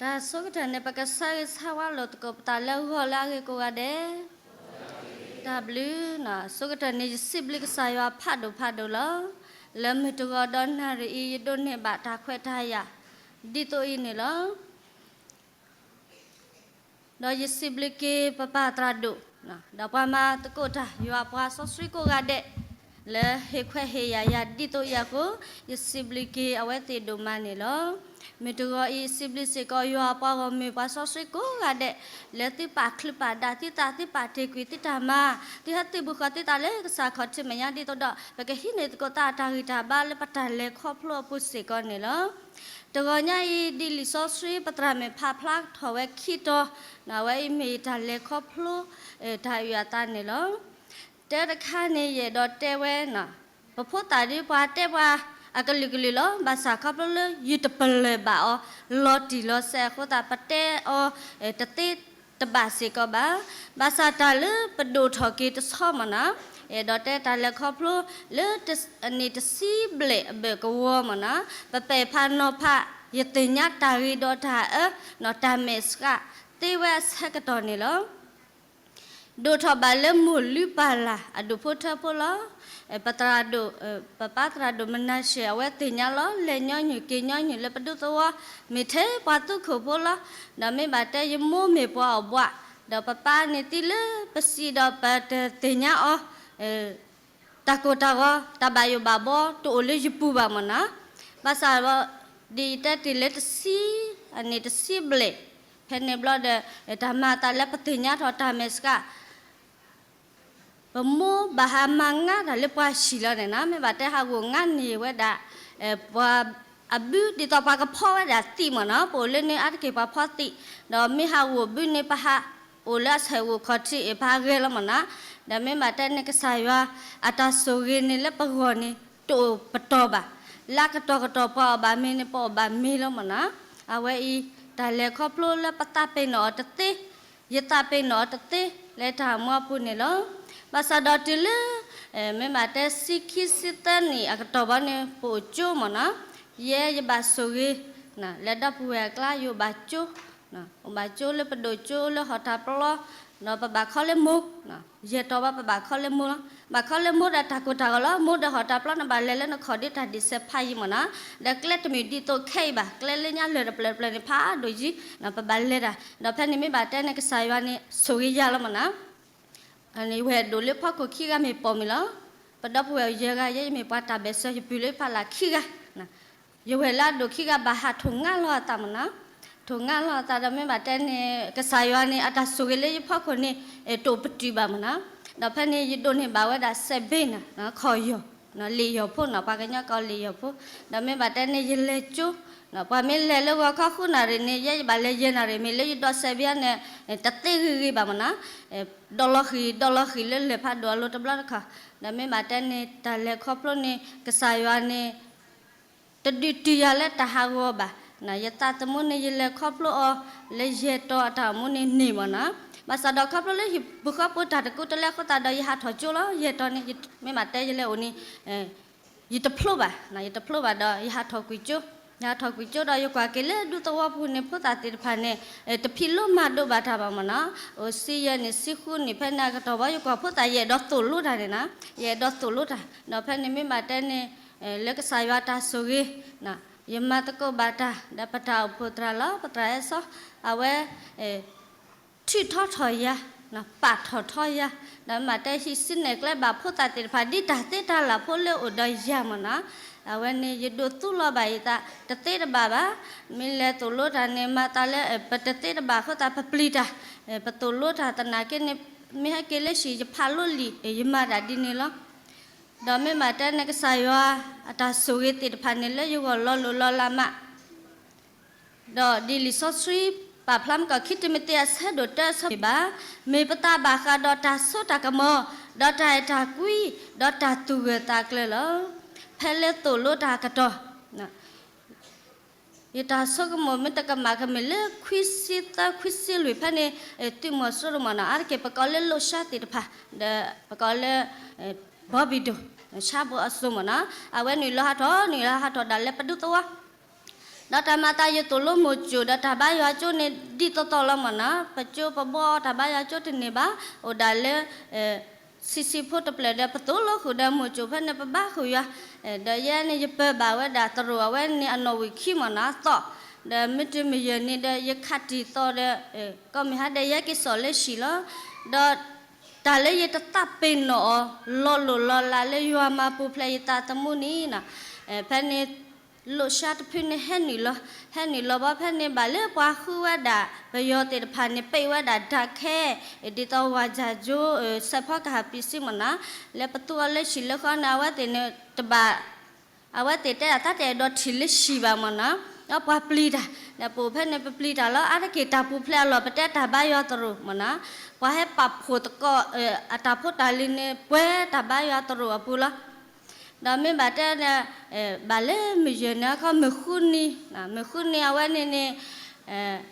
တၢ်ဆိကတၢၢ်န့ၣ် ပကဆၢဂ့ၤဆၢဝါလိာ်သကိးပသးလၢဂီၤလၢအဂ့ၤကိးဂၤဒဲး. တၢ်ဘျုး, ဆိကတၢၢ်န့ၣ် ယစံးဘျုးကစၢ်ယွၤဖးဒိၣ်ဖးဒိၣ်လီၤ. လၢမုၢ်တဂီၤဒီးနၣ်ရံၣ်အံၤ ယဒိးန့ၢ်ဘၣ်တၢ်ခွဲးတၢ်ယာ် ဒ်သိးအံၤန့ၣ်လီၤ. ဒီးယစံးဘျုးက့ၤပပၢ်သရၣ်ဒိၣ်, ဒီးပှၤမၤသကိးတၢ် ယွၤပှၤစီဆှံကိးဂၤဒဲး, လၢဟ့ၣ်ခွဲးဟ့ၣ်ယာ်ယၤဒ်သိးအံၤအဃိ, ယစံးဘျုးက့ၤအဝဲသ့ၣ်ဒိၣ်မးန့ၣ်လီၤ. မုၢ်တဂီၤအံၤ စံးဘျုးစ့ၢ်ကီးယွၤပှၤဂီၢ်မုၢ်ပှၤစီဆှံကိးဂၤဒဲး, လၢသုပာ်ချုးပာ်ဒၣ်သုသး သုပာ်တ့ၢ်ကွံာ်သုတၢ်မၤ, သုဟဲသုးဘူးဃီၤသုသးလၢကစၢ်ခီၣ်ထံးမဲာ်ညါဒ်သိးဒီး ပကဟံးန့ၢ်သကိးသးအတၢ်ဂံၢ်တၢ်ဘါလၢပတၢ်လဲၤခီဖျိအပူၤစ့ၢ်ကီးန့ၣ်လီၤ. တဂီၤညါအံၤ ဒ်လံာ်စီဆှံပသရၣ်မုၣ်ဖးဖျါထီၣ်ဝဲခံတီၤ, အဝဲအံၤမ့ၢ်တၢ်လဲၤခီဖျိ တၢ်အုၣ်အသးန့ၣ်လီၤ. တၢတခါန့ၣ် ယအဲၣ်ဒိးတဲဝဲ, ပဖိသၣ်ဒ်ပှၤတဲပှၤအကလုာ်ကလုာ်လီၤ. ဘၣ်ဆၣ်ခီဖျိလၢယတပလၢၢ်ဘၣ်အီၤ လီၤတံၢ်လီၤဆဲးအဃိသတး ပတဲအီၤတသ့တဘၣ်စ့ၢ်ကီးဘၣ်. ဘၣ်ဆၣ်တၢ်လၢပဒိၣ်ထီၣ်က့ၤတဆီမ့ၢ်နီၤ, အဲၣ်ဒိးတဲတၢ်လဲၤခီဖျိလၢ အနံၣ်တဆံဘျဲၣ်အဘၢၣ်ကဝီၤမ့ၢ်နီၤ, ပပဲာ်ဖးနီၤဖး ယသ့ၣ်ညါတၢ်ဂ့ၤဒီးတၢ်အၢ, တၢ်မဲာ်ဆှးသ့ဝဲအဆၢကတီၢ်န့ၣ်လီၤ. ဒိၣ်ထီၣ်ဘၣ်လၢမိၢ်လုၢ်ပၢ်လၢ်အဒူၣ်ဖိထၢဖိလီၤ. ပသရၣ်ဒိၣ်, ပပၢ်သရၣ်ဒိၣ်မနၤၡ့ အဝဲသ့ၣ်ညါလီၤ. လဲၤညီနုၢ်က့ၤညီနုၢ်လၢပဒူသဝီ, မ့ၢ်ထဲပှၤသူခိၣ်ဖိလီၤ. ဒီးမ့ၢ်ဘၣ်တဲယမိၢ်မ့ၢ်ပှၤအီၣ်ဘှး, ဒီးပပၢ်န့ၣ်သံလၢပစံးဒီးပတသ့ၣ်ညါအီၤ တၢ်ကိၢ်တၢ်ဂီၤ တၢ်ဘၣ်ယိၣ်ဘၣ်ဘီ တအိၣ်လၢယပူၤဘၣ်မ့ၢ်နီၤ. ဘၣ်ဆၣ်ဒီး ဒ်ယတဲတ့ၢ်လၢတဆံ, အနံၣ်တဆံဘျဲၣ်, ဖဲန့ၣ်ဘျီဒီး တၢ်မၤအသးလၢပသ့ၣ်ညါထီၣ်တၢ်မဲာ်ဆှး ပမိၢ်ဘၣ်ဟးမၤငါတၢ်လၢပှၤဟံၣ်လီၤန့ၣ်နီၤ, မ့ၢ်ဘၣ်တဲဟးဂီၤငါန့ၢ်ဝဲဒၣ် ပှၤအဘုဒ်သိးပှၤကဖီဝဲဒၣ်သံးမ့ၢ်နီၤ, ပအိၣ်လၢန့ၣ်အါတက့ၢ်ပှၤဖီသံး, ဒီးမ့ၢ်ဟးဂီၤဘုန့ၣ် ပဟးအိၣ်လၢအဆဲးဂီၤခီၣ်ထံးအံၤ ပဟးဂဲၤလီၤမ့ၢ်နီၤ. ဒီးမ့ၢ်ဘၣ်တဲန့ၣ် ကစၢ်ယွၤအတၢ်ဆိၣ်ဂ့ၤန့ၣ်လၢပဂီၢ်န့ၣ် တအိၣ်ပတီၢ်ဘၣ်. လၢကတီၢ်ကတီၢ်ပှၤအီၣ်ဘၣ်မ့ၤန့ၣ် ပအီၣ်ဘၣ်မ့ၤလီၤမ့ၢ်နီၤ. အဝဲအံၤ တၢ်လဲၤခီဖျိလၢပသးပ့ၤနီၣ်အီၤတသ့, ယသးပ့ၤနီၣ်အီၤတသ့ လၢတၢ်မူအပူၤန့ၣ်လီၤ. ဘၣ်ဆၣ်ဒီးတုၤလၢ မ့ၢ်ဘၣ်တဲဆံခံဆံသၢနံၣ်အကတီၢ်ဘီန့ၣ် ပအိၣ်ကၠိမ့ၢ်နီၤ, ယဲယဘၣ်ဆိၣ်ဂ့ၤ လၢဒီပုၢ်ဝဲၢ်အကျါ ယအိၣ်ဘၣ်ကၠိ, အိၣ်ဘၣ်ကၠိလၢပဒိၣ်ကၠိလၢဟီၣ်တၢ်ပျီ, ဒီးပဘၣ်ခီလၢမိၢ်, ယဲၢ်တီၤဘၣ်ပဘၣ်ခီလၢမိၢ်လီၤ. ဘၣ်ခီလၢမိၢ်ဒီးတၢ်ကိၢ်တၢ်ဂီၤလီၤ. မိၢ်ဒီးဟီၣ်တၢ်ပျီန့ၣ် ဘၣ်လဲၤလၢနခီၣ်ဒ့တၢ်ဒ့ၣ်စဲးဖးယံၤမ့ၢ်နီၤ, ဒီးကျဲတမ့ၢ်ဒ်သိးခဲအံၤဘၣ်, ကျဲလၢညါလၢၢ်တပျၢၤတပျၢၤန့ၣ် ဖးဒိၣ်ယံၤ, ပဘၣ်လဲၤတၢ်, ဒီးဖဲန့ၣ်မ့ၢ်ဘၣ်တဲန့ၣ် ကစၢ်ယွၤန့ၣ် ဆိၣ်ဂ့ၤယၤလီၤမ့ၢ်နီၤ. ဝဲၢ်ဒိၣ်လၢဖီခိၣ်ခံဂၤမ့ၢ်ပိာ်မုၣ်လီၤ. ပဒီပုၢ်ဝဲၢ်ယဲၢ်ဂၤ ယဲယမ့ၢ်ပှၤတၢ်ဘၣ်စၢၤ ယပုၢ်လၢဖးလၢ်ခံဂၤ, ယဝဲၢ်လၢအဒိၣ်ခံဂၤဘၣ်ဟးထိၣ်ငါလီၤအသးမ့ၢ်နီၤ, ထိၣ်ငါလီၤအသးဒီးမ့ၢ်ဘၣ်တဲန့ၣ် ကစၢ်ယွၤန့ၣ် အတၢ်ဆိၣ်ဂ့ၤလၢယဖီခိၣ်န့ၣ် တအိၣ်ပတုာ်ဘၣ်မ့ၢ်နီၤ. ဒီးဖဲန့ၣ် ယဒိးန့ၢ်ဘၣ်ဝဲဒၣ်စဲးဘ့ၣ်နီၤ, ခီၣ်ယီၢ်, လံာ်ယီၢ်ဖိနီၤ, ပှၤကညီကိးလံာ်ယီၢ်ဖိ, ဒီးမ့ၢ်ဘၣ်တဲန့ၣ် ယလဲၤကၠိ, ပှၤမ့ၢ်လဲၤလၢဂီၤခီဃုနၣ်ရံၣ်န့ၣ် ယဲယဘၣ်လဲၤယဲၢ်နၣ်ရံၣ် မ့ၢ်လၢယဒိးစဲးဘ့ၣ်န့ၣ် တသ့ဂ့ၤဂ့ၤဘၣ်မ့ၢ်နီၤ, ဒီလီၤဃံၤ ဒီလီၤဃံၤလၢလၢၢ်ဖးဒိၣ်အလိၤတဘျီတခီၣ်, ဒီးမ့ၢ်ဘၣ်တဲန့ၣ် တၢ်လဲၤခီဖျိန့ၣ် ကစၢ်ယွၤန့ၣ် တဒုးတုၤယၤလၢတၢ်ဟးဂီၤဘၣ်, ယသးသမူန့ၣ် ယလဲၤခီဖျိအီၤ လၢယဲၢ်တီၤအတၢ်အိၣ်မူန့ၣ်န့ၢ်မ့ၢ်နီၤ, ဘၣ်ဆၣ်ဒီးခီဖျိလၢဟံၣ်ပူၤဃီပူၤတၢ်တကူတလဲအဃိသတးဒီး ယဟးထီၣ်ကၠိလီၤ, ယဲၢ်တီၤန့ၣ် မ့ၢ်ဘၣ်တဲယလဲၤအိၣ်န့ၣ် ယတဖျိဘၣ်, ယတဖျိဘၣ်ဒီး ယဟးထီၣ်ကွံာ်ကၠိ, ယဟးထီၣ်ကွံာ်ကၠိဒီး ယကွၢ်က့ၤလၢဒူသဝီပူၤန့ၣ် ဖိသၣ်သ့ၣ်တဖၣ်န့ၣ် တဖံးလိမၤဒိးဘၣ်တၢ်ဘၣ်မ့ၢ်နီၤ, အိၣ်ဆံယဲၢ်နံၣ်ဆံဃုနံၣ် ဖဲန့ၣ်အကတီၢ်ဘီ ယကွၢ်ဖိသၣ် ယအဲၣ်ဒိးသိၣ်လိတၢ်န့ၣ်နီၤ, ယအဲၣ်ဒိးသိၣ်လိတၢ်, ဒီးဖဲန့ၣ်မ့ၢ်ဘၣ်တဲန့ၣ် လၢကစၢ်ယွၤတၢ်ဆိၣ်ဂ့ၤ ယမၤသကိးဘၣ်တၢ် ဒီးပတၢ်အိၣ်ဖှိၣ်သရၣ်လီၤ, ပသရၣ်အဲၣ်စီ, အဝဲ ထုးထီထီၣ်ယၤ, ပာ်ထီၣ်ထီယၤ, ဒီးမ့ၢ်ဘၣ်တဲဟံးစုနဲၣ်ကျဲဘၣ်ဖိသၣ်သ့ၣ်တဖၣ် ဒ်တၢ်သ့တၢ်လၢ်ဖိလၢအိၣ်ဒီးယၤမ့ၢ်နီၤ, အဝဲန့ၣ် ယဒိးသူလီၤဘၣ်ယသး တသ့တဘၣ်ဘၣ်, မ့ၢ်လဲၤသိၣ်လိတၢ်န့ၣ် မၤသးလၢ ပတသ့တဘၣ်အဃိသတး ပပျံၤတၢ်, ပသိၣ်လိတၢ်သနာ်က့န့ၣ် မ့ၢ်ဟဲက့ၤလၢဟံၣ် ယဖးလိလံာ် ယမၤဒၣ်ဒ်န့ၣ်လီၤ. ဒီးမ့ၢ်ဘၣ်တဲန့ၣ် ကစၢ်ယွၤအတၢ်ဆိၣ်ဂ့ၤသ့ၣ်တဖၣ်န့ၣ် လၢယဂီၢ်လီၤလိၢ်လီၤလးမး ဒီးဒ်လံာ်စီဆှံပာ်ဖျါမ့ၢ်ကီး ခံတံၤမသ့း အဆၢဒိၣ်တၢ အဆၢဖိဘၣ်, မ့ၢ်ပသးဘၣ်ဃးဒီးတၢ်စိတၢ်ကမီၤ, ဒီးတၢ်အဲၣ်တၢ်ကွံ, ဒီးတၢ်သူၣ်ဂၢၢ်သးကျၢၤလီၤ. ဖဲလၢသိၣ်လိတၢ်အကတီၢ် ယတၢ်ဆိကမိၣ်မ့ၢ်တကမၣ်ကမ့ၢ်လၢခွံဆံသၢ ခွံဆံလွံၢ်ဖဲန့ၣ် သုးမီၤစိရိၤမ့ၢ်နီၤ, အါတက့ၢ် ပကိးလၢလိၣ်ဆှါသ့ၣ်တဖၣ် ဒီးပကိးလၢ ဘီဘံၣ်ဒိၣ် ဆှါဘိအစိၤမ့ၢ်နီၤ, အဝဲနုာ်လီၤဟးထီၣ် နုာ်လီၤဟးထီၣ်ဒၣ်လၢပဒူသဝီ ဒီးတၢ်မၤသးယသိၣ်လိမိၢ်ကၠိၣ်ဒီးတၢ်ဘါယွၤကၠိန့ၣ် ဒ်သိးသိးလီၤမၢ်နီၤ. ပကၠိပဘီအီၤတၢ်ဘါယွၤကၠိတန့ၢ်ဘၣ်, အိၣ်ဒၣ်လၢ ဆံးဆံးဖိတဖျၢၣ်ဒီး ပသိၣ်လိဃုာ်ဒီးမိၢ်ကၠိၣ်ဖဲန့ၣ် ပဘါဃုာ်ယွၤ, ဒီးယဲန့ၣ် ယပၢၤဘၣ်ဝဲဒၣ်တရူးအဝဲန့ၣ်အနီၣ်ဝံာ်ခံမၢ်နီၤ အသီၣ်, ဒီးမ့ၢ်တုၤမုၢ်ယဲၢ်နံၤဒီး ယခးတံၢ်သီဒီး ကီၢ်မ့ၢ်ဟါဒီးယဟဲက့ၤစိာ်လၢဟံၣ်လီၤ. ဒီးတၢ်လၢယတသးပ့ၤနီၣ်အီၤ လီၤလိၢ်လီၤလးလၢယွၤမၤပူၤဖျဲးယသးသမူန့ၣ်နီၤ, ဖဲန့ၣ် လိၣ်ရှါတဖုန့ၣ်ဟဲနုာ်လီၤ, ဟဲနုာ်လီၤဘီဖဲန့ၣ် ဘၣ်လၢပှၤဃုဝဲဒၣ် ပယီၤသ့ၣ်တဖၣ်န့ၣ် ပ့ၢ်ဝဲဒၣ်ဒၣ်ခဲ ဒ်သိးဝၤစၢ်ကၠိ စဲးဖီကဟၣ်ပံးစံမၢ်နီၤ, လၢပသူအီၤလၢဟံၣ်လၢဃီန့ၣ် အဝဲသ့ၣ်န့ၣ်တဘၣ် အဝဲသ့ၣ်တဲဒၣ်သးတအဲၣ်ဒိးထံၣ်လၢဟံၣ်ဘၣ်မၢ်နီၤ, ဒီးပှၤပျံၤတၢ်, ဒီးပအိၣ်ဖဲန့ၣ် ပပျံၤတၢ်လီၤ. အါတက့ၢ်တၢ်ပူၤဖျဲးအလီၢ် ပတဲတၢ်ဘါယွၤတရူးမၢ်နီၤ, ပှၤဟဲပာ်ဖှိၣ်သကိး အတၢ်ဖိတၢ်လံၤန့ၣ် ပှဲၤတၢ်ဘါယွၤတရူးအပူၤလီၤ. ဒီးမ့ၢ်ဘၣ်တဲန့ၣ် ဘၣ်လၢမုၢ်ယဲၢ်နံၤအခီ မုၢ်ဃုနံၤ, မုၢ်ဃုနံၤအဝဲန့ၣ်န့ၣ်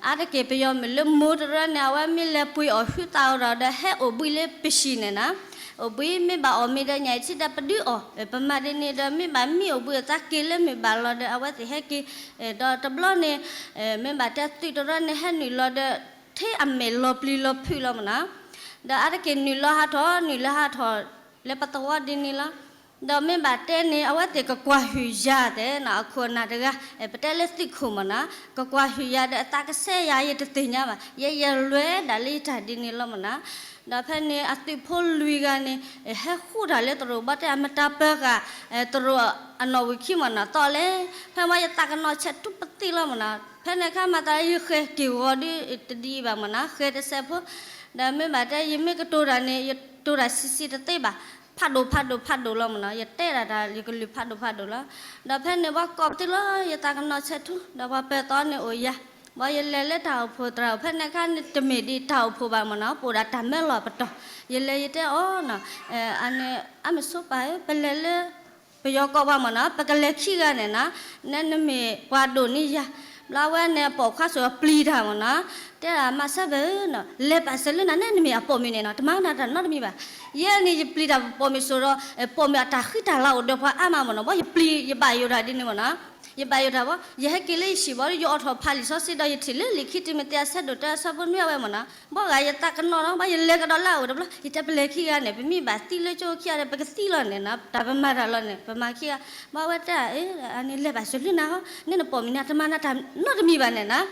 အါတက့ၢ်ပယီၤမုၣ်လၢမိၢ်တရၢန့ၣ် အဝဲမ့ၢ်လဲၤပှ့ၤအီၣ်ဟုသးအိၣ်ဒီး ဟဲအိၣ်ဘှံးလၢပဟံၣ်န့ၣ်နီၤ, အိၣ်ဘှံးမ့ၢ်ဘၣ်အီၣ်မ့ၤဒီးညၣ်အံၤထံဒီးပဒုးအီၣ်, ပမၤဒ်န့ၣ်ဒီး မ့ၢ်ဘၣ်မံအိၣ်ဘှံးအသးက့ၤလၢမုၢ်ဘၣ်လီၤဒီး အဝဲသ့ၣ်ဟဲက့ၤ, ဒီးတဘျီန့ၣ် မ့ၢ်ဘၣ်တဲသုးတရၢန့ၣ် ဟဲနုာ်လီၤဒီး ထဲအမဲာ်လီၤပျံၤလီၤဖုးလီၤမၢ်နီၤ, ဒီးအါတက့ၢ်နုာ်လီၤဟးထီၣ် နုာ်လီၤဟးထီၣ် လၢပသဝီဒ်န့ၣ်လီၤ. ဒီးမ့ၢ်ဘၣ်တဲန့ၣ် အဝဲသ့ၣ်ကကွၢ်ဟုၣ်ယၤသ့ၣ်နီၤ အခိၣ်အနၢ်တဂၤ ပတဲလၢသုးခိၣ်မၢ်နီၤ, ကကွၢ်ဟုၣ်ယၤဒီးအသးကဆှဲယၤ ယတသ့ၣ်ညါဘၣ်, ယဲယလဲၤဒၣ်လၢယတၢ်ဒ်န့ၣ်လီၤမၢ်နီၤ. ဒီးဖဲန့ၣ်အသုးဖိလွံၢ်ဂၤန့ၣ် ဟဲဃူတၢ်လၢတရူးဘီတဲ မတၤပၢၤဃာ် တရူးအနီၣ်ဝံာ်ခံမၢ်နီၤ သီၣ်လဲၣ်, ဖဲဝဲယသးကနီၣ်ဆဲးထူပသံလီၤမၢ်နီၤ, ဖဲန့ၣ်အခါမၤသးလၢယဃဲၤက့ၤဂီၤဒ်တဒ်အံၤဘၣ်မၢ်နီၤ ဃဲၤတစဲးဖိ, ဒီးမ့ၢ်ဘၣ်တဲ ယမ့ၢ်ကတိၤတၢ်န့ၣ် ယတိၤတၢ်ဆံးဆံးတသ့ဘၣ်, ဖးဒိၣ်ဖးဒိၣ်ဖးဒိၣ်လီၤမၢ်နီၤ, ယတဲဒၣ်တၢ် ယကလုၢ်ဖးဒိၣ်ဖးဒိၣ်လီၤ. ဒီးဖဲန့ၣ်ဘီကိးပသံလီၤ ယသးကနီၣ်ဆဲးထူ ဒီးပှၤပၢၤသီန့ၣ်အိၣ်ယၤ, ဘီယလဲၤလၢတၢ်အိၣ်ဖှိၣ်သရၣ်အိၣ် ဖဲန့ၣ်အခါန့ၣ် တမ့ၢ်ဒ်တၢ်အိၣ်ဖှိၣ်ဘၣ်မၢ်နီၤ ပအိၣ်ဒၣ်တၢ်မၢလီၢ်ပတီၢ်, ယလဲၤယတဲအီၤနီၤ, အန့ၣ် အမ့ၢ်ဆိပာ်ဧၢ ပလဲၤလၢ ပယီၤကိးပှၤမၢ်နီၤ ပကလဲၤခံဂၤန့ၣ်နီၤ, နနမ့ၢ်ပှၤဒိၣ်န့ၢ်ယၤ, ဘျီအဝဲန့ၣ်အပိာ်ခွါဆိးပျံၤတၢ်မၢ်နီၤ, တဲဒၣ်မၤစၢၤဘၣ်ဧၢနီၤ လဲၤပာ်စၢၤလၢနၤ နနမ့ၢ်အပိာ်မုၣ်န့ၣ်နီၤ တမၤနၤတၢ်နီတမံၤဘၣ်, ယဲန့ၣ်ယပျံၤတၢ်ပိာ်မုၣ်ဆိးဒီး ပိာ်မုၣ်အတၢ်ဃံတၢ်လၤအိၣ်ဒီးပှၤအါမးမၢ်နီၤ, ဘီယပျံၤယဘၣ်ယိၣ်တၢ်ဒ်န့ၣ်မၢ်နီၤ, ယဘၣ်ယိၣ်တၢ်ဘီ ယဟဲက့ၤလၢယဟံၣ်ဘီဒီး ယအိးထီၣ်ဖးလံာ်စီဆှံဒီး ယထံၣ်လၢလံာ်ခံတံၤမသ့းအဆၢဒိၣ်တၢအဆၢဖိနွံအဝဲမၢ်နီၤ, ဘီဂၤယသးကနီၣ်လီၤ ဘီယလဲၤကဒီးလၢအအိၣ်တဘျီ ယတဲပလဲၤခံဂၤန့ၣ် ပမ့ၢ်ဘၣ်သံလၢကၠိခံဂၤဒီး ပကသံလီၤန့ၣ်နီၤ, တၢ်ပမၤတၢ်လီၤန့ၣ် ပမၤခံဂၤ, ဘီဝဲတဲ အန့ၣ်လဲၤဘၣ်စၢၤလၢနၤဟီ နနပိာ်မုၣ်န့ၣ် တမၤနၤတၢ်နီတမံၤဘၣ်န့ၣ်နီၤ,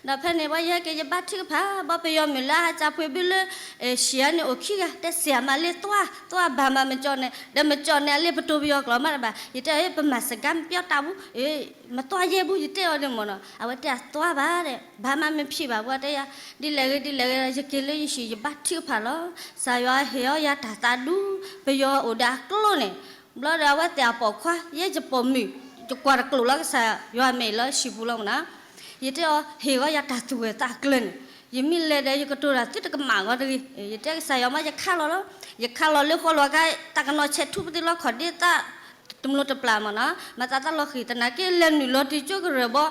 ဒီးဖဲန့ၣ် ဘီယဟဲက့ၤယဘါထုကဖၣ် ဘီပယီၤမုၣ်လၢအဟးစၢ်ပှ့ၤဘုလၢ ဟံၣ်ဧါန့ၣ်အိၣ်ခံဂၤ တဲစံးအမးလၢ သွား သွား ဘၣ်မၤမကၠီၣ်န့ၣ် ဒီးမကၠီၣ်န့ၣ် အလၢပတိၤပယီၤကျိာ်မးတဘၣ် ယတဲ ပမၤစကားမပြောတတ်ဘူး မသွားရဲဘူး ယတဲအီၤန့ၣ်မၢ်နီၤ, အဝဲတဲ သွားပါ ဒီး ဘာမှမဖြစ်ပါဘူး တဲယၤ, ဒ်လဲၣ်ဂ့ၤဒ်လဲၣ်ဂ့ၤ ယက့ၤလၢယဟံၣ်ယဘါထုကဖၣ်လီၤ, ကစၢ်ယွၤဟ့ၣ်အီၤယၤတၢ်သးဒူ ပယီၤအိၣ်ဒီးအကျိန့ၣ်, ဘျီဒီးအဝဲသ့ၣ်အပိာ်ခွါ ယဲယပိာ်မုၣ် ယကွၢ်တကျိာ်လီၤ ကစၢ်ယွၤမဲာ်လၢဟံၣ်ပူၤလီၤမၢ်နီၤ, ယတဲအီၤ ဟ့ၣ်အီၤယၤတၢ်သူၣ်ဂၢၢ်သးကျၢၤန့ၣ်, ယမ့ၢ်လဲၤဒီးယကတိၤတၢ်သုတကမၣ်ဂီၤတဂ့ၤ, ယတဲကစၢ်ယွၤမး ယခါလီၤလီၤ, ယခါလီၤလၢဃီလီၤခါ တၢ်ကနီၤဆဲးထူပသံလီၤ ခီၣ်ဒ့သၣ် တမျိးတပျၢ်မၢ်နီၤ, မၤသးသးလီၤဃံၤ သနာ်က့လဲၤနုာ်လီၤတံၤကၠိကရၢၢ်ဘီ,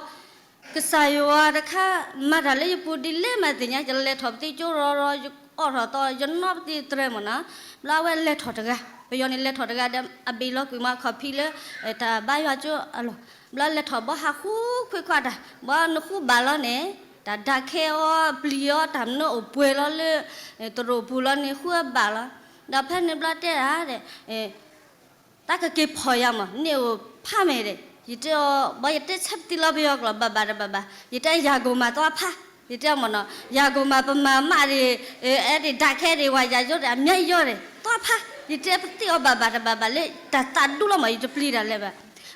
ကစၢ်ယွၤတခါ မၤတၢ်လၢယပူၤဒ်လဲၣ်မးသ့ၣ်ညါ ယလဲၤထီၣ်ပသံကၠိရီရီ ယအိးထီၣ်သီ ယနီၣ်ပသံတြဲၤမၢ်နီၤ, ဘျီအဝဲလဲၤထီၣ်တဂၤ, ပယီၤန့ၣ်လဲၤထီၣ်တဂၤဒီး အဘ့ၣ်လီၤကွံာ်မးအခီၣ်ဖံးလၢ တၢ်ဘါယွၤကၠိအလီၢ်, ဘျီလဲၤထီၣ်ဘီဟးဃူခွံခွါတၢ်, ဘီနဃူဘၣ်လီၤန့ၣ်, တၢ်ဒါခဲအီၤ ပျံၤအီၤတၢ်မနုၤအိၣ်ပှဲၤလီၤလၢ တရူးပူၤလီၤန့ၣ် ဃုအဘၣ်လီၤ, ဒီးဖဲန့ၣ်ဘျီတဲဒၣ် တၢ်ကက့ၤဖီၣ်ယၤမး န့ၣ်အိၣ်ဖးမဲာ်ဒီး ယတဲအီၤ ဘီယတဲဆၢပသံလီၤပယီၤကျိာ် ဘၣ်ဘၣ်တဘၣ်ဘၣ် ယတဲယၤကိၢ်မး သွားဖး, ယတဲအီၤမၢ်နီၤ ယၤကိၢ်မး ပမၤမးဒံး အဲဒံး ဒါခဲဒံး ဝၤယၤယိဒံး အမံၤယိဒံး သွားဖး, ယတဲပသံအီၤဘၣ်ဘၣ်တဘၣ်ဘၣ်လၢ တၢ်သးဒူလီၤမး ယတပျံၤတၢ်လၢၤဘၣ်,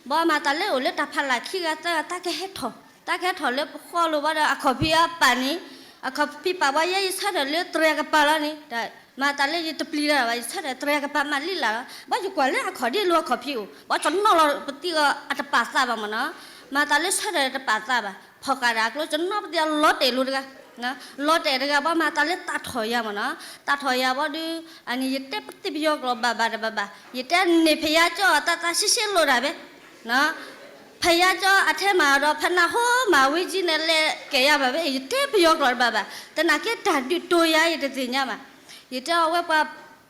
ဘီမၤသးလၢအိၣ်လၢတၢ်ဖးလၢ်ခံဂၤသၢဂၤ တၢ်ကဟဲထီၣ်, တၢ်ကဟဲထီၣ်လၢပဃီလိၤဘၣ်ဒီး အခီၣ်ဖံးအပာ်န့ၣ်, အခီၣ်ဖံးပာ်ဘီ ယဲယဆၢထၢၣ်လၢတြဲၤကပၤလီၤန့ၣ် မၤသးလၢယတပျံၤတၢ်ဘၣ် ယဆၢထၢၣ်တြဲၤကပၤမးလံလၢ်လီၤ, ဘီယကွၢ်လၢအခီၣ်ဒ့လိၤအခီၣ်ဖံးအိၣ် ဘီကနီၣ်လီၤပသံအီၤအတပာ်သးဘၣ်မၢ်နီၤ, မၤသးလၢဆၢထၢၣ်တပာ်သးဘၣ် ဖီၣ်ဃာ်ဒီးအကျိ ကနီၣ်ပသံအီၤလီၤတဲာ်လိၤတဂၤ, လီၤတဲာ်တဂၤ ဘီမၤသးလၢသးထီၣ်ယၤမၢ်နီၤ, သးထီၣ်ယၤဘီဒုး အန့ၣ်ယတဲပသံပယီၤကျိာ်ဘၣ်ဘၣ်တဘၣ်ဘၣ် ယတဲန့ၣ် ဖယါကၠီအတၢ်သးရှဲရှဲလိာ်တၢ်ဘဲ ဖယါကၠီအထဲမၤဒီး ဖနၢ်ဟိမၤဝံကံန့ၣ် လဲၤကဲယၤဘၣ်ဘဲ ယတဲပယီၤကျိာ်တဘၣ်ဘၣ်, သနာ်က့တၢ်ဒုးတိၤယၤ ယတသ့ၣ်ညါဘၣ်, ယတဲအီၤဝဲပှၤ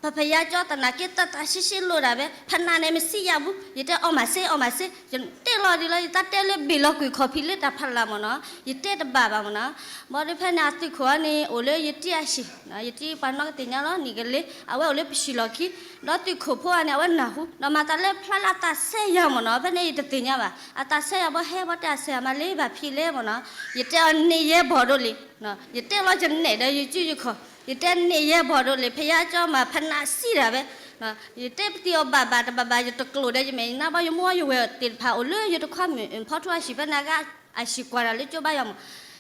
ပဖယါကၠီသနာ်က့ သးသးဆ့ဆ့လိာ်ဒၣ်ဝဲ, ဖနးန့ၣ်မ့ၢ်စံယၣ်ဘူး, ယတဲအီၣ်မးစ့ အီၣ်မးစ့, ယတဲလီၤဒ်လီၤ ယတၢ်တဲလၢဘ့ၣ်လီၤကွံာ်ခီၣ်ဖံးလၢတၢ်ဖးလၢ်မ့ၢ်နီၤ, ယတဲတဘၣ်ဘၣ်မ့ၢ်နီၤ. ဘၣ်ဒီးဖဲန့ၣ်အသုးခိၣ်အံၤန့ၣ် အိၣ်လၢယတံၢ်အဟံၣ်, ယတံၢ်ပှၤနီၢ်ကသ့ၣ်ညါလီၤ နံၣ်ကလ့, အဝဲအိၣ်လၢပဟံၣ်လီၢ်ခံ, ဒီးသုးခိၣ်ဖိအံၤန့ၣ် အဝဲနၢ်ဟူ, ဒီးမၤသးလၢဖျါလၢအသးစဲယၤမ့ၢ်နီၤ, ဖဲန့ၣ်ယတသ့ၣ်ညါဘၣ်, အသးစဲယၤဘၣ် ဟဲဘၣ်တဲအစဲယၤမးလၢဘၣ်ဖံးလဲၣ်မ့ၢ်နီၤ, ယတဲအီၤန့ၢ်ယဲဘီၣ်ဒိၣ်လံ ယတဲလီၤယနဲၣ်ဒီးယစုယခီၣ်, ယတဲန့ၢ်ယဲဘီၣ်ဒိၣ်လံ ဖယါကၠီမး ဖနးစံဒၣ်ဝဲ, ယတဲပတံၤအီၤဘၣ်ဘၣ်တဘၣ်ဘၣ် ယတကျိာ်ဒီးယမဲာ်ညါဘၣ် ယမိၢ်ယဝဲၢ်သ့ၣ်တဖၣ်အိၣ်လၢယတခွါမုၣ်ဖီထူအဟံၣ်ဖဲန့ၣ်အဂၤ, အဟံၣ်ကွၢ်တၢ်လၢကၠိဘါယွၤမး,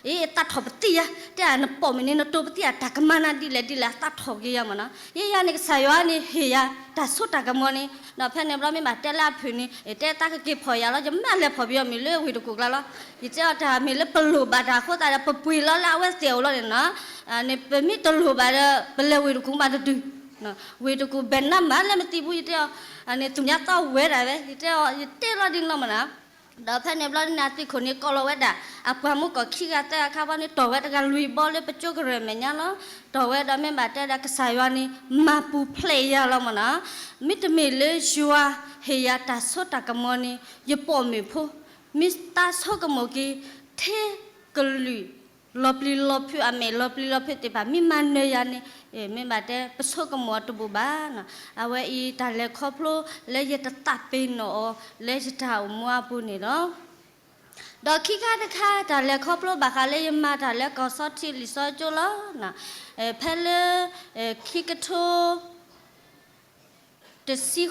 အ့ သးထီၣ်ပသံယၤ, တဲနပိာ်မုၣ်န့ၣ် နတိၤပသံအတၢ်ကမၤနၤဒ်လဲၣ်ဒ်လဲၣ် အသးထီၣ်က့ၤယၤမ့ၢ်နီၤ, ယဲယၤန့ၣ် ကစၢ်ယွၤန့ၣ်ဟ့ၣ်ယၤ တၢ်ဆိတၢ်ကမီၤန့ၣ်, ဒီးဖဲန့ၣ်ဘျီမ့ၢ်ဘၣ်တဲလၢအဖုၣ်န့ၣ် တဲသးကက့ၤဖီၣ်ယၤလီၤ ယမ့ၢ်လဲၤဖီၣ်ပယီၤမ့ၢ်လၢဝ့ၢ်တကူၣ်ကျါလီၤ, ယတဲအီၤတၢ်မ့ၢ်လၢပလိၣ်ဘၣ်တၢ်အဃိသတးဒီး ပပှ့ၤလီၤလၢအဝဲသ့ၣ်အအိၣ်လီၤန့ၣ်နီၤ, န့ၣ်ပမ့ၢ်တလိၣ်ဘၣ်ဒီး ပလဲၤဝ့ၢ်တကူၣ်မးတတုၤ, ဝ့ၢ်တကူၣ်ဘဲၣ်နါမးလၢမသံဘူး ယတဲအီၤ, န့ၣ်သူၣ်ညါသီဝဲဒၣ်ဝဲ ယတဲအီၤ ယတဲလီၤဒ်န့ၣ်လီၤမ့ၢ်နီၤ, ဒီးဖဲန့ၣ်ဘျီန့ၣ် အသုးခိၣ်န့ၣ်ကိးလီၤဝဲဒၣ် အပှၤမူကီၢ်ခံဂၤသၢဂၤခါဘီန့ၣ် တီၢ်ဝဲတဂၤလွံၢ်ဘီလၢပကၠိကရၢၢ်မဲာ်ညါလီၤ, တီၢ်ဝဲဒီးမ့ၢ်ဘၣ်တဲဒီးကစၢ်ယွၤန့ၣ် မၤပူၤဖျဲးယၤလီၤမ့ၢ်နီၤ, မ့တမ့ၢ်လၢယွၤဟ့ၣ်ယၤတၢ်ဆိတၢ်ကမီၤန့ၣ် ယပိာ်မုၣ်ဖိ မ့ၢ်သးဆိကမိၣ်က့ၤ ထဲကလုာ် လီၤပျံၤလီၤဖုးအမဲာ် လီၤပျံၤလီၤဖုးသ့ၣ်တဖၣ် မ့ၢ်မၤနၢၤယၤန့ၣ် မ့ၢ်ဘၣ်တဲ ပဆိကမိၣ်အီၤတဘူၣ်ဘၣ်နီၤ, အဝဲအံၤတၢ်လဲၤခီဖျိလၢယတသးပ့ၤနီၣ်အီၤ လၢယတၢ်အိၣ်မူအပူၤန့ၣ်လီၤ. ဒီးခံခါတခါ တၢ်လဲၤခီဖျိဘၣ်ဃးလၢယမၤတၢ်လၢကီၢ်စီထံလံာ်စီကၠိလီၤ. ဖဲလၢ ခံကထိ တဆံဃိး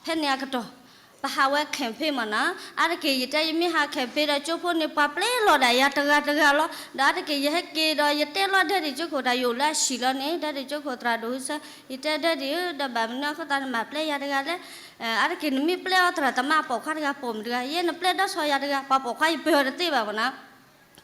ဖဲန့ၣ်အကတီၢ် ပဟးဝဲ campaign မ့ၢ်နီၤ, အါတက့ၢ်ယတဲယမ့ၢ်ဟး campaign ဒီးကၠိဖိန့ၣ် ပှၤပျဲလီၤဒၣ်ယၤတဂၤတဂၤလီၤ, ဒီးအါတက့ၢ်ယဟဲက့ၤဒီးယတဲလီၤဒၢးဒံးကၠိခိၣ်တၢ်ယအိၣ်လၢအဟံၣ်လီၤန့ၣ် ဒၢးဒံးကၠိခိၣ်သရၣ်ဒိၣ်ဟူစၢၤ, ယတဲဒၢးဒံးဧၢ ဒီးဘၣ်မနုၤအဃိသတးနမၤပျဲယၤတဂၤလဲၣ်, အါတက့ၢ်နမ့ၢ်ပျဲအီၤသရၣ်သမါအပိာ်ခွါတဂၤပိာ်မုၣ်တဂၤ ယဲနပျဲဒီးစီၤယၤတဂၤ ပှၤပိာ်ခွါယပၢၤအီၤတသ့ဘၣ်မ့ၢ်နီၤ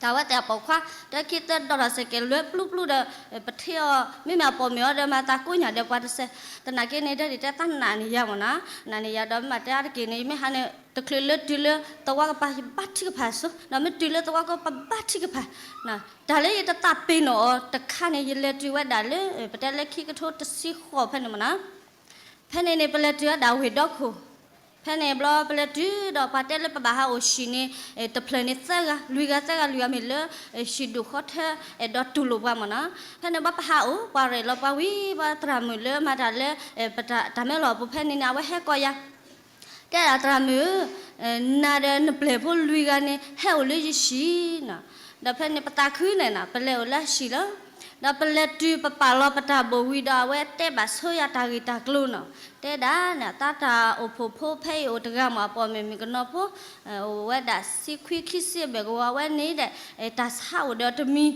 တၢ်ဝဲသ့ၣ်အပိာ်ခွါ တၢ်ခံသၢဒီးထီၣ်စဲးကဲးလွဲပျူပျူဒီး ပထ့အီၤ မ့မ့ၢ်အပိာ်မုၣ်အီၤဒီးမၤသးကိးညၣ်ဒီးပှၤတစဲး, သနာ်က့န့ၣ် ဒၢးဒံးတဲသးနာ်န့ၢ်ယၤမ့ၢ်နီၤ, နာ်န့ၢ်ယၤဒီးမ့ၢ်ဘၣ်တဲ အါတက့ၢ်န့ၣ် ယမ့ၢ်ဟးန့ၣ် တချုးလၢတုၤလၢသဝီကပၤ ယဘါထုကဖၣ်ဆိ, ဒီးမ့ၢ်တုၤလၢသဝီကပၤ ပဘါထုကဖၣ်, တၢ်လၢယတသးပ့ၤနီၣ်အီၤတခါန့ၣ် ယလဲၤတုၤဝဲဒၣ်လၢ ပတဲလၢခံကထိတဆံဃိးဖဲန့ၣ်မ့ၢ်နီၤ ဖဲန့ၣ်န့ၣ် ပလဲၤတုၤဝဲဒၣ်ဝ့ၢ်ဒီခိၣ်, ဖဲန့ၣ်ဘျီပလဲၤတုၤဒီးပှၤတဲလၢပဘၣ်ဟးအိၣ်ဟံၣ်န့ၣ် တဖျၢၣ်န့ၣ်သၢဂၤ လွံၢ်ဂၤသၢဂၤ လွံၢ်ဂၤမ့ၢ်လၢ ဟံၣ်ဒူၣ်ဃီထၢ အဲၣ်ဒိးတူၢ်လိာ်ပှၤမ့ၢ်နီၤ, ဖဲန့ၣ်ဘျီပဟးအိၣ် ပှၤရဲၣ်လီၤပှၤဝံၤ ပှၤသရၣ်မုၣ်လၢမၤတၢ်လၢ ပတၢ်မဲလီၢ်အပူၤဖဲန့ၣ်န့ၣ် အဝဲဟဲကိးယၤ တဲဒၣ်သရၣ်မုၣ်ဧၢ, နၤဒီးနပျဲၢ်ဖိလွံၢ်ဂၤန့ၣ် ဟဲအိၣ်လၢယဟံၣ်နီၤ, ဒီးဖဲန့ၣ်ပသးခုန့ၣ်နီၤ ပလဲၤအိၣ်လၢဟံၣ်လီၤ, ဒီးပလဲၤတုၤပပာ်လီၤပတၢ်ဘိၣ်ဝံၤဒီး အဝဲတဲဘၣ်ဆိယၤတၢ်ဂ့ၢ်တၢ်ကျိၤနီၤ, တဲဒၣ်န့ၣ် သးတၢ်အိၣ်ဖှိၣ်ဖိဖဲအံၤအိၣ်တဂၤမ့ၢ် အပိာ်မုၣ်မုၣ်ကနီၤဖိ အိၣ်ဝဲဒၣ်ဆံခွံခံဆံအဘၢၣ်ကဝီၤဝဲန့ၣ်ဒီး တၢ်ဆါအိၣ်ဒီးတမံၤ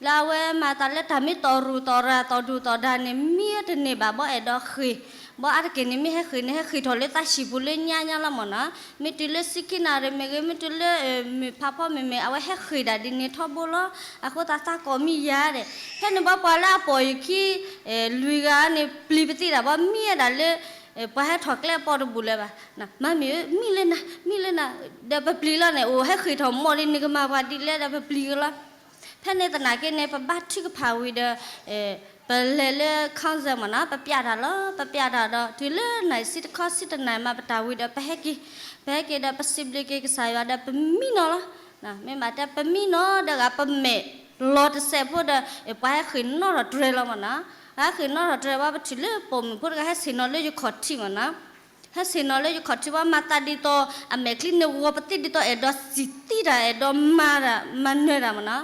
လၢအဝဲမၤသးလၢတၢ်မ့ၢ်တီၢ်ရူၢ်တီၢ်ရၢ်တီၢ်ဒူၣ်တီၢ်ဒါန့ၣ် မံဝဲတန့ၢ်ဘၣ် ဘီအဲၣ်ဒိးဃ့ၢ်, ဘီအါတက့ၢ်န့ၣ် မ့ၢ်ဟဲဃ့ၢ်န့ၣ် ဟဲဃ့ၢ်ထီၣ်လၢသးဟံၣ်ပူၤလၢညါညါလီၤမ့ၢ်နီၤ, မ့ၢ်တုၤလၢဆံခံနၣ်ရံၣ်မ့ၢ်ဂ့ၤ မ့ၢ်တုၤလၢ မုၢ်ဖးဖီမ့ၢ်မ့ၢ် အဝဲဟဲဃ့ၢ်ဒၣ်ဒ်န့ၣ်ထီဘိလီၤ, အဃိသတးသးကိးမံယၤဒီး ဖဲန့ၣ်ဘီပှၤလၢအပိာ်ယခံ လွံၢ်ဂၤန့ၣ် ပျံၤပသံတၢ်ဘီ မံဝဲဒၣ်လၢ ပှၤဟဲထီၣ်ကျဲအပီတဘူၣ်လၢၤဘၣ်, မၤမ့ၢ်ဧၢ မံလၢနၤ မံလၢနၤ, ဒီးပပျံၤလီၤန့ၣ် အိၣ်ဟဲဃ့ၢ်ထီၣ်မီၢ်ဒ်န့ၣ် ကမၤပှၤဒ်လဲၣ်ဒီးပပျံၤက့ၤလီၤ, ဖဲန့ၣ်သနာ်က့န့ၣ် ပဘါထုကဖၣ်ဝံၤဒီး ပလဲၤလၢ council မ့ၢ်နီၤ ပပျးတၢ်လီၤ ပပျးတၢ်ဒီး တုၤလၢနံၣ်ဆံတခီဆံတနံၣ်မး ပတၢ်ဝံၤဒီးပဟဲက့ၤ, ပဟဲက့ၤဒီးပစံးဘျုးက့ၤကစၢ်ယွၤဒီးပမံနီၤလီၤ, မ့ၢ်ဘၣ်တဲပမံနီၤဒီးဂၤပမဲာ်လီၤတစဲးဖိဒီး ပှၤဟဲဃ့ၢ်နီထီၣ်တြဲၤလီၤမ့ၢ်နီၤ, ပှၤဟဲဃ့ၢ်နီထီၣ်တြဲၤဘၣ် ပတုၤလၢပိာ်မုၣ်ဖိတဂၤဟဲဆ့ၣ်နီၤလၢယခီၣ်ထံးမ့ၢ်နီၤ ဟဲဆ့ၣ်နီၤလၢယခီၣ်ထံးဘၣ် မၤသးဒ်သိး အမဲာ်ချံန့ၣ်ဂီၤပသံဒ်သိးအဲၣ်ဒိးစံၢ်သံတၢ် အဲၣ်ဒိးမၤတၢ် မၤနၢၤတၢ်မ့ၢ်နီၤ,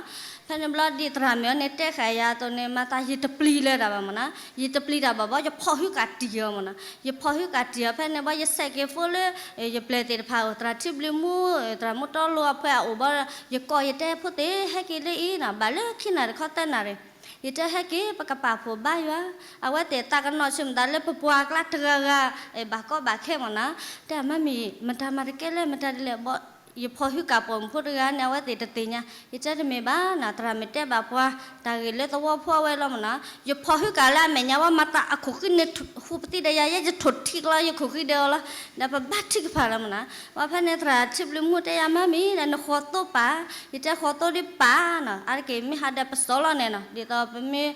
ဖဲန့ၣ်ဘျီဒ်သရၣ်မုၣ်အီၤန့ၣ် တဲဃာ်ယၤအသိးန့ၣ် မၤသးယတပျံၤလၢၤတၢ်ဘၣ်မ့ၢ်နီၤ, ယတပျံၤတၢ်ဘၣ်ဘီ ယဖီၣ်ဟုကၣ်တံၢ်အီၤမ့ၢ်နီၤ, ယဖီၣ်ဟုကၣ်တံၢ်အီၤ ဖဲန့ၣ်ဘီ ယစဲးက့ၤဖိလၢ ယပျဲၢ်သ့ၣ်တဖၣ်အိၣ် သရၣ်ထံဘျုးမူ သရၣ်မူတီလိၤအဖၢအအိၣ်ဘီ ယကိးယတဲဖိသ့ၣ် ဟဲက့ၤလၢအံၤနီၤ ဘၣ်လၢခံနၣ်ရံၣ်တခီသၢနၣ်ရံၣ် ယတဲဟဲက့ၤ ပကပာ်ဖှိၣ်ဘါယွၤ, အဝဲသ့ၣ်သးကနီၣ်ဆၢမတၤလၢပပှၤကျါတဂၤဂၤ ဘၣ်ကီဘၣ်ခဲမ့ၢ်နီၤ, တဲမ့မ့ၢ် မတၤမၤတကဲလဲၣ် မတၤဒ်လဲၣ်ဘီ ယဖီၣ်ဟုၣ်ကၣ်ပိာ်မုၣ်ဖိတဂၤန့ၣ် အဝဲသ့ၣ်တသ့ၣ်ညါ, ယတဲတမ့ၢ်ဘၣ်နီၤ, သရၣ်မုၣ်တဲဘၣ်ပှၤ တၢ်ဂ့ၢ်လၢသဝီဖိအဝဲလီၤမနီၤ, ယဖီၣ်ဟုၣ်ကၣ်လၢအမဲာ်ညါဝဲ မၤသးအခိၣ်ဃံန့ၣ် ဟူးပသံဒီးယၤ ယဲယထိၣ်ထံကလီ ယခိၣ်ဃံဒီးအီၤလီၤ, ဒီးပဘါထုကဖၣ်လီၤမနီၤ, ဘၣ်ဖဲန့ၣ်သရၣ်ထံဘျုးမူတဲယၤ မါမံၤဒီး နဃီၤသိပာ်, ယတဲဃီၤသိဒ်ပာ်နီၤ, အါတက့ၢ်မ့ၢ်ဟးဒီးပစီၤလီၤန့ၣ်နီၤ, ဒ်သိးပမ့ၢ်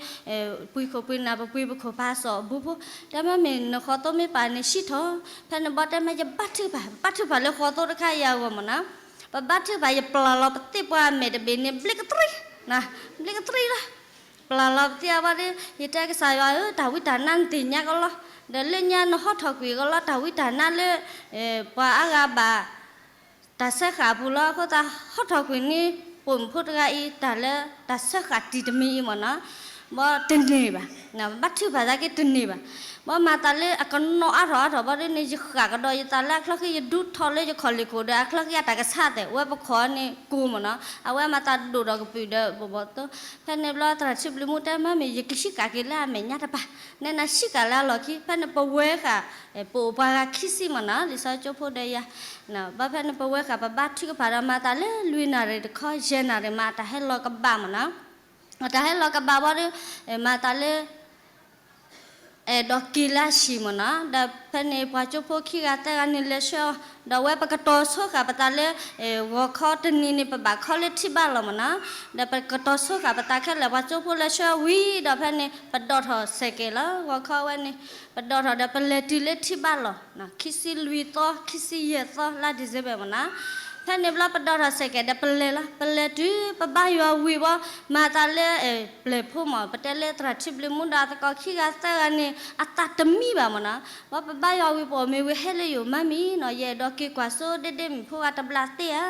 ပှ့ၤခိၣ်ပှ့ၤနၢ် ပပှ့ၤပခိၣ်ပစီၤအဘူဖိ, တဲမါမံၤ နဃီၤသိမ့ၢ်ပာ်န့ၣ် ဆံးထီၣ်, ဖဲန့ၣ်ဘီတဲမါ ယဘါထုကဖၣ်, ဘါထုကဖၣ်လၢဃီၤသိတခါအံၤအဂီၢ်မနီၤ, ပဘါထုကဖၣ် ယပျၢ်လီၤပသံၣ်ပှၤမဲာ်တဘ့ၣ်န့ၣ် ဘျ့ကတြံ, ဘျ့ကတြံလီၤ, ပျၢ်လီၤပသံၣ်အဝဲဒီး ယတဲကစၢ်ယွၤဧၢ တၢ်ဝံတၢ်နါနသ့ၣ်ညါကလီ, ဒီးလၢညါနဟီထီၣ်ကွံာ်ကလီ တၢ်ဝံတၢ်နါလၢ ပှၤအါဂၤဘၣ် တၢ်စၢဃာ်အပူၤလီၤ, အဃိသတးဟီထီၣ်ကွံာ်န့ၣ် ပိာ်မုၣ်ဖိတဂၤအံၤ တၢ်လၢတၢ်စၢဃာ်တံၢ်တမံၤအံၤမနီၤ, ဘီတန့ၢ်ဘၣ်, ဘါထုကဖၣ်သးက့တန့ၢ်ဘၣ်, ဘီမၤသးလၢအကနီၣ်အါထီၣ်အါထီၣ်ဘီဒ်န့ၣ် ယဃၣ်ကဒီးယသးလၢအချၢဃံ ယဒုးထီၣ်လၢယခီၣ်လ့ၢ်ခိၣ်ဒီး အချၢဃံအတၢ်ကဆါသဲး ဝဲပခီၣ်န့ၣ်ကိၢ်မနီၤ, အဝဲမၤသးဒိၣ်ဒီးကပုာ်ဒီးဘီဘီသိ, ဖဲန့ၣ်ဘျီသရၣ်ထံဘျုးမူတဲမါမံၤ ယကဟံးကၣ်က့ၤလၢအမဲာ်ညါတပၤ, နဲနဟံးကၣ်လၢအလီၢ်ခံ, ဖဲန့ၣ်ပဝဲဃာ် ပအိၣ်ပှၤဂၤခံဆံမနီၤ လံာ်စီဆှံကၠိဖိဒီးယၤ, ဘၣ်ဖဲန့ၣ်ပဝဲဃာ်ပဘါထုကဖၣ်ဒီးမၤသးလၢလွံၢ်နၣ်ရံၣ်တခီ ယဲၢ်နၣ်ရံၣ်မး အတၢ်ဟဲလီၤကဘၣ်မနီၤ, အတၢ်ဟဲလီၤကဘၣ်ဘီဒီး မၤသးလၢ အဲၣ်ဒိးက့ၤလၢအဟံၣ်မနီၤ, ဒီးဖဲန့ၣ်ပှၤကၠိဖိခံဂၤသၢဂၤန့ၣ်လဲၤဆှၢအီၤ, ဒီးဝဲပကတီၤဆိဃာ်ပသးလၢ ဂီၤခီတနံၤန့ၣ် ပဘၣ်ခီလၢထံဘၣ်လီၤမနီၤ, ဒီးပကတီၤဆိဃာ်ပသးခဲလၢာ် ပှၤကၠိဖိလဲၤဆှၢအီၤဝံၤဒီးဖဲန့ၣ် ပဒိးထီၣ်စဲးကဲးလီၤ, ဂီၤခီဝဲန့ၣ် ပဒိးထီၣ်ဒီးပလဲၤတုၤလၢထံဘၣ်လီၤ, ခံဆံလွံၢ်သီ ခံဆံယဲၢ်သီလါ December မနီၤ, ဖဲန့ၣ်ဘျီပဒိးထီၣ်စဲးကဲးဒီးပလဲၤလီၤ, ပလဲၤတုၤပဘါယွၤဝံၤဘီ မၤသးလၢ ပျဲၢ်ဖိမး ပတဲလၢသရၣ်ထံဘျုးမူဒီးအသကိးခံဂၤသၢဂၤန့ၣ် အသးတမံဘၣ်မနီၤ, ဘီပဘါယွၤဝံၤပအိၣ်မ့ၢ်ဝံၤဟဲလၢယအိၣ်မါမံၤနီၤ, ယအဲၣ်ဒိးက့ၤကွၢ်စိဒ့ဒ့မုၣ်ဖိဂၤတဘျီသ့ဧါ,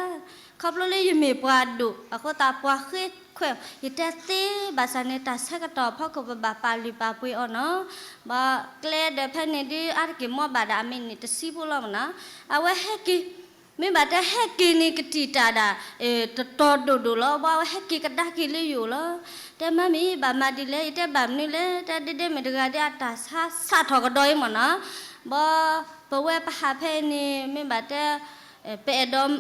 ခီဖျိလၢယမ့ၢ်ပှၤဒိၣ် အဃိသတးပှၤဃ့ခွဲး ယတဲသ့ဘၣ်ဆၣ်န့ၣ် တၢ်ဆၢကတီၢ်အဖီခိၣ်ပဘၣ်ပာ်လုၢ်ပာ်ပှ့ၤအီၤနီၤ, ဘီကျဲဒီးဖဲန့ၣ်ဒုးအါတက့ၢ်မီဘၣ်ဒၣ်အမံးနံးတဆံဖိလီၤမနီၤ, အဝဲဟဲက့ၤ မ့ၢ်ဘၣ်တဲဟဲက့ၤန့ၣ်ကတံာ်တာ်ဒၣ် တတီၤဒိၣ်ဒိၣ်လီၤ, ဘီအဝဲဟဲက့ၤကဒါက့ၤလၢယအိၣ်လီၤ, တဲမါမံၤ ဘၣ်မၤဒ်လဲၣ်, ယတဲဘၣ်မနုၤလဲၣ်, တဲဒ့ဒ့မုၣ်တဂၤဒီးအတၢ်ဆါစးထီၣ်ကဒီးအံၤမနီၤ, ဘီ ပဝဲပဟးဖဲအံၤန့ၣ် မ့ၢ်ဘၣ်တဲ ပအဲၣ်ဒိး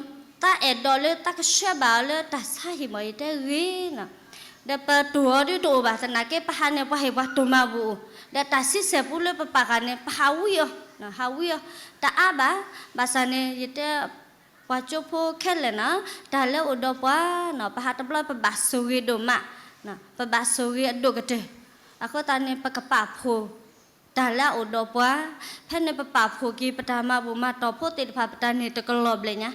သးအဲၣ်ဒိးလၢသးကဆှၢဘၣ်အီၤလၢတၢ်ဆါဟံၣ်မး ယတဲဂ့ၤနီၤ, ဒီးပတိၢ်အီၤဒုးတအိၣ်ဘၣ်သနာ်က့ ပဟးန့ၣ်ပှၤဟ့ၣ်ပှၤတိၢ်မၤဘူၣ်အိၣ်, ဒီးတၢ်ဆံဆဲၣ်ပူလၢပပာ်ဃာ်န့ၣ် ပဟးဝံအီၤ, ဟးဝံအီၤ, တအါဘၣ်, ဘၣ်ဆၣ်န့ၣ် ယတဲ ပှၤကၠိဖိခဲလၢာ်နီၤ, တၢ်လၢအိၣ်ဒီးပှၤနီၤ ပဟးတဘျီပဘၣ်ဆိၣ်ဂ့ၤဒိၣ်မး, ပဘၣ်ဆိၣ်ဂ့ၤအဒိၣ်ကတၢၢ်, အဃိသတးန့ၣ် ပကပာ်ဖှိၣ် တၢ်လၢအအိၣ်ဒီးပှၤ, ဖဲန့ၣ်ပပာ်ဖှိၣ်က့ၤ ပတၢ်မၤဘူၣ်မၤတီၢ်ဖိသ့ၣ်တဖၣ် ပတၢ်န့ၣ်တကလီၤဘျဲၣ်ညါ,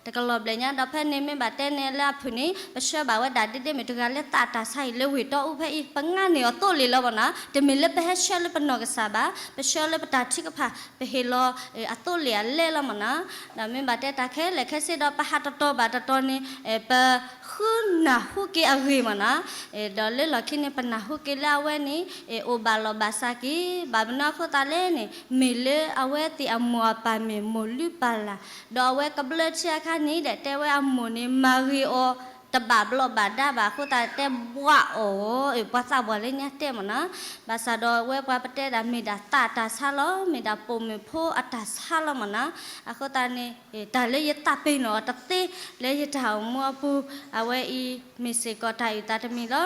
တကလီၤဘျဲၣ်ညါ ဒီးဖဲန့ၣ်မ့ၢ်ဘၣ်တဲန့ၣ်လၢအဖုၣ်န့ၣ် ပဆှၢဘၣ်ဝဲဒၣ်ဒ့ဒ့မုၣ်တဂၤလၢသးတၢ်ဆါအံၤလၢဝ့ၢ်တီအူဖဲအံၤ ပငါန့ၢ်အီၤသိလ့ၣ်လီၤမနီၤ, တမ့ၢ်လၢပဟဲဆှၢလၢပနီၢ်ကစၢ်ဘၣ်, ပဆှၢလၢပတၢ်ထုကဖၣ် ပဟ့ၣ်လီၤ အသိလ့ၣ်အလဲလီၤမနီၤ, ဒီးမ့ၢ်ဘၣ်တဲတၢ်ခဲလၢာ်ခဲဆ့ဒီး ပဟးတတီၤဘၣ်တတီၤန့ၣ် ပဃုနၢ်ဟူက့ၤအဂ့ၢ်မနီၤ, ဒီးလၢလီၢ်ခံန့ၣ် ပနၢ်ဟူက့ၤလၢအဝဲန့ၣ် အိၣ်ဘၣ်လီၢ်ဘၣ်စးက့ၤ ဘၣ်မနုၤအဃိသတးလဲၣ်န့ၣ် မ့ၢ်လၢအဝဲသ့ၣ်အမိၢ်အပၢ်မ့ၢ်မိၢ်လုၢ်ပၢ်လၢ်, ဒီးအဝဲကဘျၢထံအခါန့ၣ်ဒီး တဲဝဲအမိၢ်န့ၣ် မၤဂ့ၤအီၤ တဘၣ်ဘျီးဘၣ်ဒါဘၣ်အဃိသတး တဲဘှးအီၤ ပှၤသးပှၢ်လၢညါတဲမနီၤ, ဘၣ်ဆၣ်ဒီးအဝဲပှၤပတဲဒၣ်မ့ၢ်ဒၣ်သးတၢ်ဆါလီၤ, မ့ၢ်ဒၣ်ပိာ်မုၣ်ဖိအတၢ်ဆါလီၤမနီၤ, အဃိသတးန့ၣ် တၢ်လၢယသးပ့ၤနီၣ်အီၤတသ့ လၢယတၢ်အိၣ်မူအပူၤ အဝဲအံၤမ့ၢ်စ့ၢ်ကီးတၢ်အုၣ်သးတမံၤလီၤ.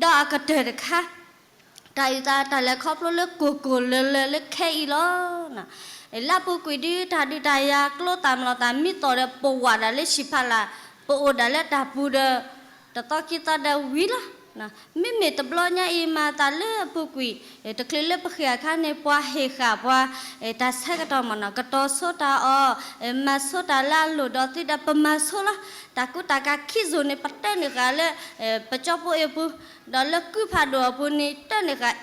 ဒီးအကတၢၢ်တခါ တၢ်အုၣ်သးတၢ်လဲၤခီဖျိလၢကိၢ်ကိၢ်လၢၤလၢၤလၢခဲအံၤလီၤ. လၢအပူၤကွံာ်ဒုး တၢ်ဒုးတၢ်ယၤ ကျိသးမျိာ်သးမံသီၣ်ဒီးပဝးဒၣ်လၢဟံၣ်ဖီလာ်, ပအိၣ်ဒၣ်လၢတၢ်ပူၤဒီး တသီခံသီဒီးဝံၤလီၤ. မ့မ့ၢ်တဘျီညါအံၤ မၤသးလၢအပူၤကွံာ် တချုးလၢပဃ့ၢ်အခါန့ၣ် ပှၤဟ့ၣ်ဃာ်ပှၤ တၢ်ဆၢကတီၢ်မနီၤ ကတီၤဆိတၢ်အီၣ် မၤဆိတၢ်လၢအလိၣ်ဒီးသုဒီးပမၤဆိလီၤ. တၢ်ကူတၢ်ကၤခံစိၤန့ၣ် ပတဲန့ၢ်ဃာ်လၢ ပကၠိဖိအပူၤ, ဒီးလၢကုဖးဒိၣ်အပူၤန့ၣ် တၢ်န့ၢ်ဃာ်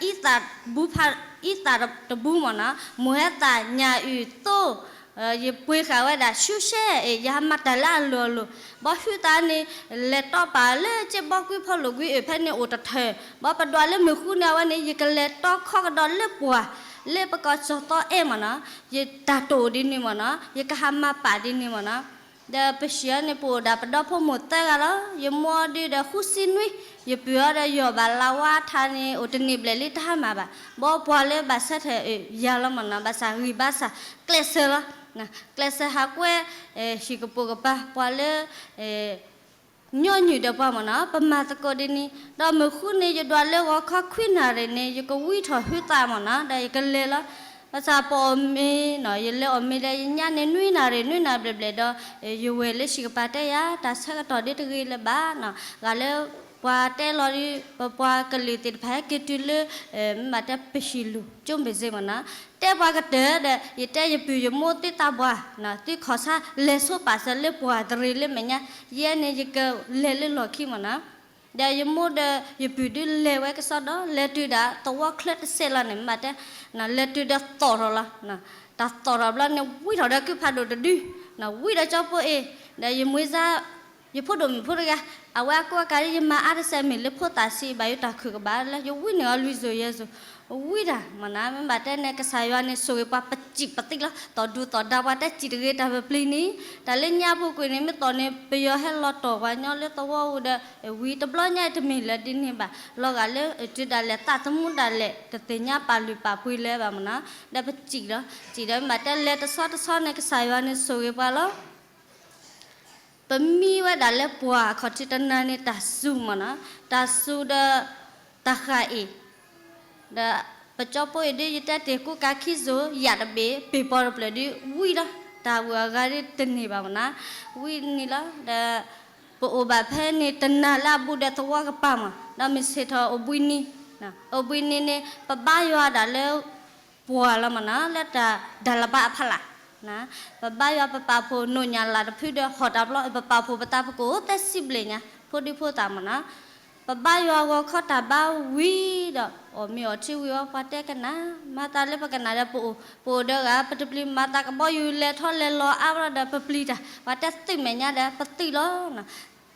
အံသၣ်တဘူမနီၤ, မိၢ်ဟဲသၣ်ညၣ်အုၣ်သိ ယပှ့ၤဃာ်ဝဲဒၣ်ဆူရှဲ ယဟးမၤတၢ်လၢအလိၤအလိၤ, ဘီဟုသးန့ၣ် လဲၤတီပာ်လၢကၠ့ဘီကွံဖီလိာ်ကွံအၢၣ်ဖဲန့ၣ်အိၣ်တထၢၣ်, ဘီပဒွးလၢမုၢ်ဃုန့ၣ် အဝဲန့ၣ် ယကလဲၤတီခီကဒီးလၢပှၢ် လၢပကီၢ်ကၠီၣ်သီအဲၣ်မနီၤ, ယတၢ်တိာ်ဒ်န့ၣ်မနီၤ, ယကဟးမၤပာ်ဒ်န့ၣ်မနီၤ. ဒီးပဟံၣ်အီၤန့ၣ် ပအိၣ်ဒၣ်ပဒီဖိမိၢ်သၢဂၤလီၤ. ယမိၢ်အီၤဒုးဒီးဃုဆံနွံ, ယပုၢ်အီၤဒီးယီၢ်ဘၣ်လါဝါထါန့ၣ် အိၣ်တနံၣ်ဘျဲၣ်လံတဟါမၢ်ဘၣ်, ဘီပှၤလၢဘၣ်ဆၢထၢၣ်အၢၣ်ယၤလီၤမနီၤ, ဘၣ်ဆၣ်ဂံၢ်ဘါဆၣ်ကျဲးစၢးလီၤ. ကျဲးစၢးဟးကွဲ ဟံၣ်ကပိာ်ကပၤ ပှၤလၢ ညီနုၢ်ဒီးပှၤမ့ၢ်နီၤ, ပမၤသကိးဒ်န့ၣ်, ဒီးမုၢ်ဃုန့ၣ် ယဒွးလၢဂီၤခီခွံနၣ်ရံၣ်န့ၣ် ယကဝံထီၣ်ဟုသးမ့ၢ်နီၤ, ဒီးယကလဲၤလီၤ. ဘၣ်ဆၣ်ပအီၣ်မ့ၤနီၤ, ယလဲၤအီၣ်မ့ၤဒီး ယညါန့ၣ် နွံနၣ်ရံၣ် နွံနၣ်ဘျဲၣ်ဘျဲၣ်ဒီး ယဝဲၢ်လၢဟံၣ်ကပၤတဲယၤ တၢ်ဆၢကတီၢ်ဒ်တဂ့ၤလၢၤဘၣ်နီၤ, ဂၤလၢ ပှၤတဲလီၤဒ် ပပှၤကလုာ်သ့ၣ်တဖၣ်ဟဲက့ၤတုၤလၢ မ့ၢ်ဘၣ်တဲပဟံၣ်လူၤ ကၠိဘ့ၣ်စ့မ့ၢ်နီၤ, တဲပှၤကတၢၢ်ဒီး ယတဲယပုၢ်ယမိၢ်သုတၢ်ဘှါ, သုခီၣ်ဆါလဲၤဆိပာ်စၢၤလၢပှၢ်တရံးလၢမဲာ်ညါ, ယဲန့ၣ်ယကလဲၤလၢလီၢ်ခံမ့ၢ်နီၤ. ဒီးယမိၢ်ဒီးယပုၢ်ဒုးလဲၤဝဲကစီဒီ လဲၤတုၤဒၣ်သဝီချၢတစဲးလီၤန့ၣ် မ့ၢ်ဘၣ်တဲ လဲၤတုၤဒီးသီၣ်ထီၣ်လီၤ. တၢ်သီၣ်ထီၣ်ဘျီန့ၣ် ဝံထီၣ်ဒီးကုဖးဒိၣ်တဒု, ဝံဒီးကၠီဖိအ့ၣ်, ဒီးယမွေးစား ယဖိဒိၣ်မုၣ်ဖိတဂၤ, အဝဲအကူအကၤ ယမၤအါတစဲးမ့ၢ်လၢဖိသၣ်ဆံး ဘၣ်ယိၣ်တၢ်ခုၣ်ကဘၣ်လၢ ယဝံန့ၢ်အီၤလွံၢ်စိၤယဲၢ်စိၤ, ဝံတၢ်မ့ၢ်နီၤ, မ့ၢ်ဘၣ်တဲန့ၣ် ကစၢ်ယွၤန့ၣ် ဆိၣ်ဂ့ၤပှၤပစံးပသံလီၤ, သီၣ်ဒူသီၣ်ဒါပှၤတဲစံးတဂ့ၤတၢ်ပပျံၤန့ၣ်, တၢ်လၢညါပူၤကွံာ်န့ၣ် မ့ၢ်သီၣ်န့ၣ် ပယီၤဟဲလီၤတီၢ်ပှၤညီလၢသဝီပူၤဒီး ဝံၤတဘျီညါအံၤတမ့ၢ်လၢဒ်န့ၣ်ဘၣ်, လီၤဂာ်လၢ တုၤဒၣ်လဲာ်သးသမူဒၣ်လဲာ် တသ့ၣ်ညါပာ်လုၢ်ပာ်ပှ့ၤလၢၤဘၣ်မ့ၢ်နီၤ, ဒီးပစံးဒီး စံးဒီးမ့ၢ်ဘၣ်တဲလဲၤတဆီတဆီန့ၣ် ကစၢ်ယွၤန့ၣ် ဆိၣ်ဂ့ၤပှၤလီၤ. ပမံဝဲဒၣ်လၢပှၢ်အခီၣ်ထံးတနၤန့ၣ် တၢ်စူၤမ့ၢ်နီၤ, တၢ်စူၤဒီး တၢ်ဃၣ်အ့ၣ်, ဒီးပကၠီဖိအ့ၣ်ဒုး ယတဲတ့ၢ်ကူကၤခံစိၤ ယၣ်တဘ့ၣ် ပ့ၢ်ပီၤတဖျၢၣ်ဒုးဝံလီၤ, တၢ်ဝံၣ်အဂၤဒ်တန့ၢ်ဘၣ်မ့ၢ်နီၤ, ဝံန့ၣ်လီၤ. ဒီးပအိၣ်ဘၣ်ဖဲန့ၣ်တနၤလၢအဘူးဒီးသဝီကပၤမ့ၢ်, ဒီးမုၢ်ဆ့ၣ်ထီၣ်အိၣ်ဘှံးနံၤ, အိၣ်ဘှံးနံၤန့ၣ် ပဘါယွၤဒၣ်လၢ ပှၢ်လီၤမ့ၢ်နီၤ, လၢတၢ်ဒၣ်လၢၤဘၣ်အဖီလာ်, ပဘါယွၤပပာ်ဖှိၣ်နိၣ်ညၣ်လၢ်တဖုဒီး ဟီၣ်တၢ်ဘျီ ပပာ်ဖှိၣ်ပသးပကအိၣ်သဲစံးဘျဲၣ်ညါ ဖိဒံဖိသၣ်မ့ၢ်နီၤ, ပဘါယွၤဂီၤခီတၢ်ဘါဝံၤဒီး အီၣ်မ့ၤအီထံဝံၤဝဲ ပှၤတဲကနၣ်, မၤသးလၢပကနၣ်ဒီးပအိၣ်, ပအိၣ်ဒီးဂၤ ပတပျံၤမၤသးကဘီယူၤလဲၤထီၣ်လဲၤလီၤအါဘျီဒီး ပပျံၤတၢ် ပှၤတဲသုးမဲာ်ညါဒီး ပသုးလီၤ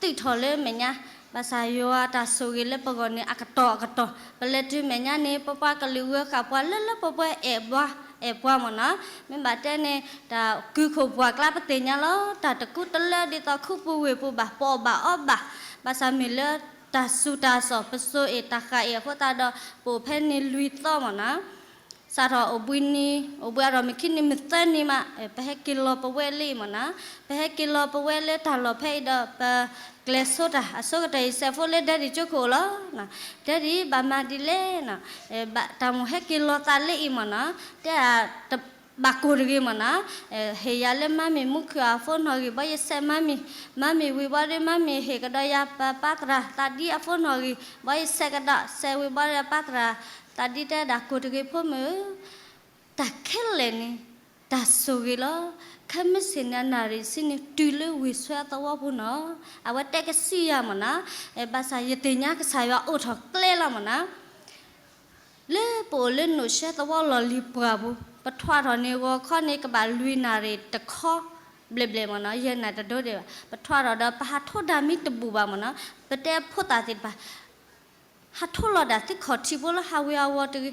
သုးထီၣ်လၢမဲာ်ညါ, ဘၣ်ဆၣ်ယွၤတၢ်ဆိၣ်ဂ့ၤလၢပဂီၢ်န့ၣ် အကတီၢ်အကတီၢ်, ပလဲၤတုၤမဲာ်ညါန့ၣ် ပပှၤကလုာ်ဂၢၤဃာ်ပှၤလၢလၢပှဲၤပှဲၤ အဲၣ်ပှၤ, အဲၣ်ပှၤမ့ၢ်နီၤ, မ့ၢ်ဘၣ်တဲန့ၣ် တၢ်ကုခိၣ်ပှၢ်ကျါပသ့ၣ်ညါလီၤ, တၢ်တကူတလၢဒ်သိးခူပူၤဝ့ၢ်ပူၤဘၣ်, ပအီၣ်ဘၣ်အီဘၣ်, ဘၣ်ဆၣ်မ့ၢ်လၢတၢ်စူၤတၢ်စီၣ် ပစိၤအ့ၣ်တၢ်ဃၣ်အ့ၣ်အဃိသတးဒီး ပအိၣ်ဖဲန့ၣ်လွံၢ်သီမ့ၢ်နီၤ စးထီၣ်အိၣ်ဘှံးနံၤ, အိၣ်ဘှံးအါထီၣ်မုၢ်ခံနံၤ မုၢ်သၢနံၤမး, ပဟဲက့ၤလီၤပဝဲလၢအံၤမ့ၢ်နီၤ, ပဟဲက့ၤလီၤပဝဲလၢတၢ်လီၢ်ဖဲအံၤဒီး ပကျဲၤဆိတၢ်, အဆိကတၢၢ်အံၤ စဲးဖိလၢဒဲဒံၣ်ကၠိခိၣ်အိၣ်လီၤ, ဒဲဒံၣ် ဘၣ်မၤဒ်လဲၣ်နီၤ, တၢ်မိၣ်ဟဲက့ၤလီၤသးလၢအံၤမ့ၢ်နီၤ, တဲ ဘၣ်ကိၢ်တဂ့ၤမ့ၢ်နီၤ, ဟ့ၣ်ယၤလၢမါမ့ၢ်မူခုၣ်အ phone နီၣ်ဂံၢ် ဘၣ်ယစဲးမါမ့ၢ်, မါမ့ၢ်ဝံၤဘၣ်ဒီး မါမ့ၢ်ဟ့ၣ်ကဒီးယၤ ပပၢ်သရၣ်သးဒံအ phone နီၣ်ဂံၢ် ဘၣ်ယစဲးကဒီး, စဲးဝံၤဘၣ်ဒီးပၢ်သရၣ်သးဒံတဲဒၣ် ကိၢ်တဂ့ၤဖိမုၣ်ဧၢ, တၢ်ခဲလၢာ်န့ၣ် တၢ်ဆိၣ်ဂ့ၤလီၤ, ခဲမုၢ်ဆ့ၣ်န့ၣ် နၣ်ရံၣ်ဆံန့ၣ် တုၤလၢဝ့ၢ်ဆွဲသဝီပူၤနီၤ, အဝဲတဲကစံယၤမ့ၢ်နီၤ, ဘၣ်ဆၣ်ယသ့ၣ်ညါကစၢ်ယွၤအိးထီၣ်ကျဲလီၤမ့ၢ်နီၤ လၢပအိၣ်လၢနိၣ်ၡဲသဝီလီၢ်လံၤပှၢ်ပူၤ, ပထွါထီၣ်န့ၣ် ဂီၤခီန့ၣ် ကဘၣ်လွံၢ်နၣ်ရံၣ်တခီ ဘျဲၣ်ဘျဲၣ်မ့ၢ်နီၤ, ယဲၢ်နၣ်တဒိဒဲးဘၣ်, ပထွါထီၣ်ဒီး ပဟးထိးဒၣ်မံတဘူၣ်ဘၣ်မ့ၢ်နီၤ, ပတဲဖိသၣ်သ့ၣ်တဖၣ် ဟးထိးလီၤဒၣ်သုခီၣ်ထံးဖိလၢဟးဝ့ၤအဝီတဂ့ၤ, ဘီ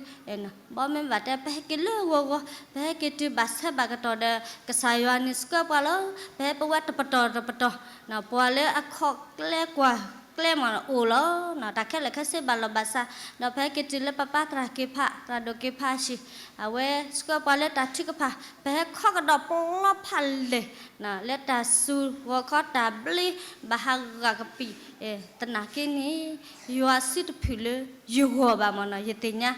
မ့ၢ်ဘၣ်တဲ ပဟဲက့ၤလၢဂီၤဂီၤ, ပဟဲက့ၤတုၤဘၣ်ဆၢဘၣ်ကတီၢ်ဒီး ကစၢ်ယွၤန့ၣ်ဆှၢပှၤလီၤ, ပဟဲပဝဲတပတီၢ်တပတီၢ်, ပှၤလၢအခီၣ်ကျဲကွၢ်ကျဲမ့ၢ်အိၣ်လီၤ, တၢ်ခဲလၢာ်ခဲဆ့ဘၣ်လီၢ်ဘၣ်စး, ဒီးပဟဲက့ၤတုၤလၢပပၢ်သရၣ်က့ၤဖး, သရၣ်ဒိၣ်က့ၤဖးအဟံၣ်, အဝဲဆှၢပှၤလၢတၢ်ထုကဖၣ်, ပဟဲခီကဒီးပလီဖးလဲၢ် လၢတၢ်စူၤဂီၤခီတၢ်ဘျ့ ဘၣ်ဟးဂီၤကပံာ်, သနာ်က့န့ၣ် ယွၤစုတဖုၣ်လၢယဂီၢ်ဘၣ်မ့ၢ်နီၤ, ယသ့ၣ်ညါ,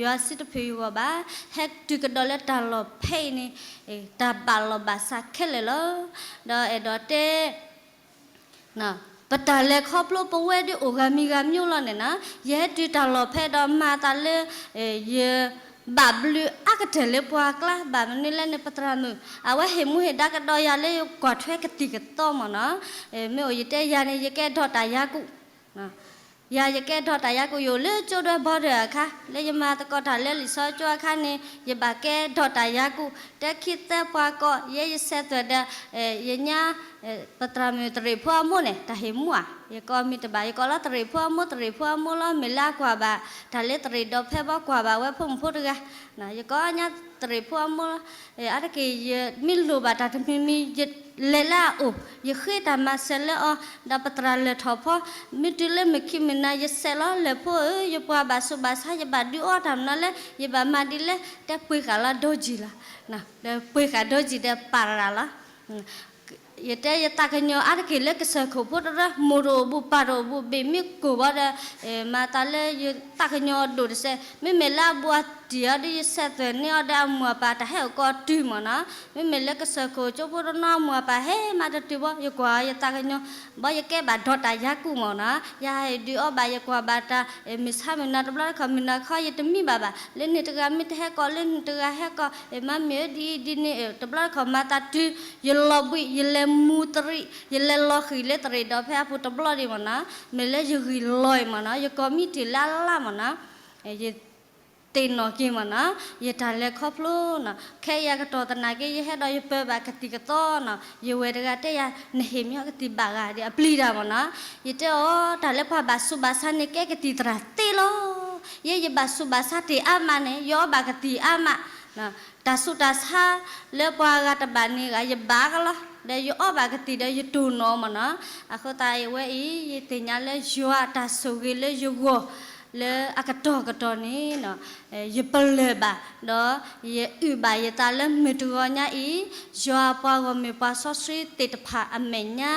ယွၤစုတဖုၣ်ယဂီၢ်ဘၣ်, ဟဲတုၤကဒီးလၢတၢ်လီၢ်ဖဲအံၤန့ၣ်, တၢ်ဘၣ်လီၢ်ဘၣ်စးခဲလၢာ်လီၤ. ဒီးအဲၣ်ဒိးတဲ ပတၢ်လဲၤခီဖျိပဝဲဒ်အိၣ်ဂၤမံၤဂၤမံၤလီၤန့ၣ်နီၤ, ယဟဲတုၤတၢ်လီၢ်ဖဲဒီးမၤသးလၢ ယဘၣ်ဘျုးအါကတၢၢ်လၢပှၤကျါ, ဘၣ်မနုၤလဲၣ်န့ၣ် ပသရၣ်မုၣ် အဝဲဟ့ၣ်မူဟ့ၣ်ဒါကဒီးယၤလၢယကွၢ်ထွဲကသံၣ်ကသီမ့ၢ်နီၤ, မ့ၢ်အိၣ်ယတဲယၤန့ၣ် ယကဲထီၣ်တၢ်ယါကူၣ် ယၤယကဲထီၣ်တၢ်ယါကူၣ် ယအိၣ်လၢကၠိဒွဲဘီဒွဲအခါ, လၢယမၤသကိးတၢ်လၢလံာ်စီဆှံကၠိအခါန့ၣ် ယဘၣ်ကဲထီၣ်တၢ်ယါကူၣ်, တဲခံသၢပှၤကိး, ယဲယဆဲးသွဲၣ်ဒီး ယညါ ပသရၣ်မုၣ်တရံးဖိအမိၢ်န့ၣ် တၢ်ဟ့ၣ်မူဧါ, ယကိးမံၤတဘၣ်, ယကိးလၢတရံးဖိအမိၢ်, တရံးဖိအမိၢ်လီၤ, မ့ၢ်လၢအကွၢ်ဘၣ် တၢ်လၢတရံးဒီးဖဲဘီကွၢ်ဘၣ်ဝဲဖိမုၣ်ဖိတဂၤ, ယကိးညါတရံးဖိအမိၢ်လီၤ, အါတက့ၢ်ယမ့ၢ်လိၣ်ဘၣ်တၢ်တမံၤမံၤ ယလဲၤလၢအအိၣ်, ယဃ့တၢ်မၤစၢၤလၢအီၤ, ဒီးပသရၣ်လဲၤထီၣ်ဖီ, မ့ၢ်တုၤလၢမုၢ်ခံမုၢ်နၤ ယဆဲးလီၤလဲၤဖိဧၢ, ယပှၤဘၣ်ဆူးဘၣ်ဆါ ယဘၣ်ဒုးအီတၢ်မနုၤလဲၣ်, ယဘၣ်မၤဒ်လဲၣ်, တဲပှ့ၤဃာ်လီၤဒီကံၢ်လီၤ, ပှ့ၤဃာ်ဒီကံၢ်ဒီးပာ်ရၤလီၤ ယတဲယသးကညီၤအါတက့ၢ်လၢကစၢၢ်ခိၣ်ဖိတရၢ, မိၢ်တအိၣ်ဘူးပၢ်တအိၣ်ဘူး ဘ့ၣ်မ့ၢ်ကိၢ်ဘၣ်ဒီး, မၤသးလၢယသးကညီၤဒိၣ်တစဲး, မ့မ့ၢ်လၢအဘူးအတံၢ်အီၤဒီး ယဆဲးသွဲၣ်န့ၢ်အီၤဒီးအမိၢ်အပၢ်တၢ်ဟဲအိၣ်ကိးတုၤမ့ၢ်နီၤ, မ့မ့ၢ်လၢကစၢၢ်ခိၣ်ကၠိဖိတနီၤအမိၢ်အပၢ်ဟဲမၤတတုၤဘၣ်, ယကွၢ်ယသးကညီၤ, ဘၣ်ယကဲဘၣ်ဒီးတၢ်ယါကူၣ်မ့ၢ်နီၤ, ယဟဲဒုးအီဘၣ် ယကွၢ်ဘၣ်တၢ်, မုၢ်ဆါမုၢ်နၤတဘျီတခီၣ် မုၢ်နၤခီယတမံဘၣ်ဘၣ်, လၢန့ၣ်တဂၤမ့ၢ်တဟဲကိး လၢန့ၣ်တဂၤဟဲကိး, မၤမ့ၢ်အၢဒ်အံၤဒ်န့ၣ်, တဘျီတခီၣ်မၤသးတုၤ ယလီၤဘှံး ယလဲၤမူတရံး ယလဲၤလီၤဃံၤလၢတရံးဒီးဖဲအပူၤတဘျီဒံးမ့ၢ်နီၤ, မ့ၢ်လၢယဂံၢ်လီၤအံၤမ့ၢ်နီၤ, ယကိးမံၤတံၢ်လၢအလါမ့ၢ်နီၤ, ယသ့ၣ်နီၣ်က့ၤမ့ၢ်နီၤ, ယတၢ်လဲၤခီဖျိနီၤ, ခဲအံၤအကတီၢ်သနာ်က့ ယဟဲဒီးယပၢၤဘၣ်ကသံၣ်ကသီနီၤ, ယဝဲၢ်တဂၤတဲယၤ နဟ့ၣ်မ့ၢ်အီၤကသံၣ်ဘၣ်ဂၤဒီးအပျံၤတၢ်မ့ၢ်နီၤ, ယတဲအီၤ တၢ်လၢပှၤဘၣ်ဆူးဘၣ်ဆါန့ၣ် ကဲကသံၣ်သရၣ်သ့လီၤ, ယဲယဘၣ်ဆူးဘၣ်ဆါတ့ၢ်အါမးန့ၣ် ယအီဘၣ်ကသံၣ်အါမး တၢ်ဆူးတၢ်ဆါလၢပှၤဂၤတဘၣ်န့ၣ်ဂ့ၤ ယဘၣ်ကလီၤ, ဒီးယအီဘၣ်ကသံၣ်ဒီးယတိၢ်နီၣ်မ့ၢ်နီၤ, အဃိသတးအဝဲအံၤ ယသ့ၣ်ညါလၢယွၤအတၢ်ဆိၣ်ဂ့ၤလၢယဂီၢ် လၢအကတီၢ်ကတီၢ်န့ၣ် ယပလၢၢ်ဘၣ်, ဒီးယအုၣ်ဘၣ်ယသးလၢမုၢ်တဂီၤညါအံၤ, ယွၤပှၤဂီၢ်မုၢ်ပှၤစီဆှံသ့ၣ်တဖၣ်အမဲာ်ညါ,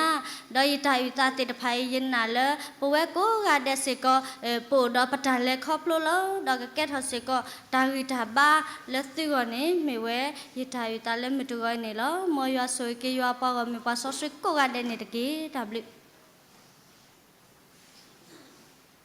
ဒီးယတၢ်အုၣ်သးသ့ၣ်တဖၣ်အံၤ ယနာ်လၢ ပဝဲကိးဂၤဒဲးစ့ၢ်ကီး ပအိၣ်ဒီးပတၢ်လဲၤခီဖျိလီၤ, ဒီးကကဲထီၣ်စ့ၢ်ကီး တၢ်ဂံၢ်တၢ်ဘါလၢသုဂီၢ်န့ၣ် မ့ၢ်ဝဲယတၢ်အုၣ်သးလၢမုၢ်တဂီၤအံၤန့ၣ်လီၤ. မ်ယွၤဆိၣ်ဂ့ၤက့ၤယွၤ ပှၤဂီၢ်မုၢ်ပှၤစီဆှံကိးဂၤဒဲးန့ၣ်တက့ၢ်. တၢ်ဘျုး